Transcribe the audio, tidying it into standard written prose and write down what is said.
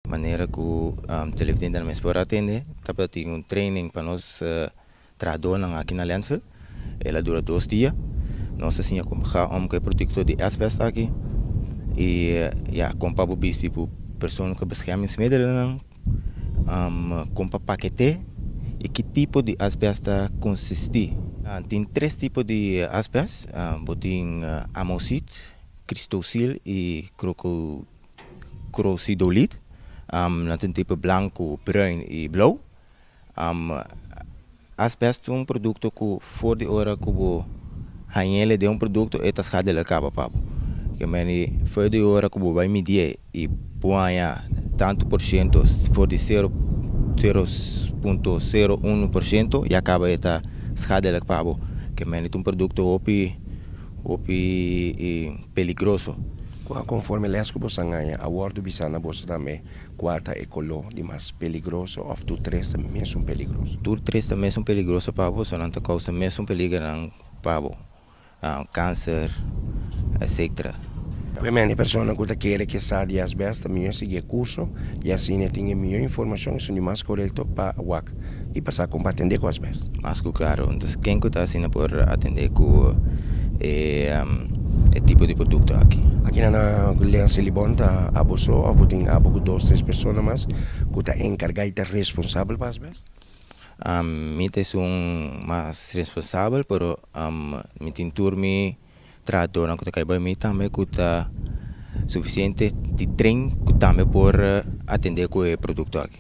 Manera ku televidente mes por a tende, tabatin un training pa nos trahadónan aki na landfill. El a dura 2 dia. Nos a siña kon om ku e produkto di asbest aki. I ja, kon pa bisti bo persoonlijke beschermingsmiddelen, kon pa paket'é i ki tipo di asbest ta konsistí. Tin tres tipo di asbest. Bo tin amosiet, cristosil i crocidoliet. Nan tin tipo blanku, bruin i blou. Asbest ta un produkto ku for di ora ku bo hañ'é den un produkto, e ta schadelijk kaba pa bo. Ke men for di ora ku bo bai midi i bo haña tantu por shento for di 0.01% ya kaba e ta schadelijk pa bo. Ke men un produkto hopi hopi peligroso. Konforme les ku boso a haña, a wòrdu bisá na boso tambe kua ta e koló di mas peligroso òf tur tres mesun peligroso? Tur tres ta mesun peligroso pa bo, nan ta kousa mesun peliger pa bo. Kanser, etc. Primeiro, persona ku kere ke sa di asbest, mihó sigui kurso i asina tin mihó informashon, esei ta mas korekto pa wak i pasa kon atendé ku asbest. Mas ku klaro. Anto, ken ku ta asina por atendé ku e tipo di produkto aki. Aki na Leon Selibon ta abo so, òf tin abo ku dos, tres persona mas ku ta enkargá i ta responsabel pa asbest? Mi ta un mas responsabel, pero mi tin tur mi trahadónan ku ta kai mi tambe ku ta sufisiente di train ku tambe por atendé ku e produkto aki.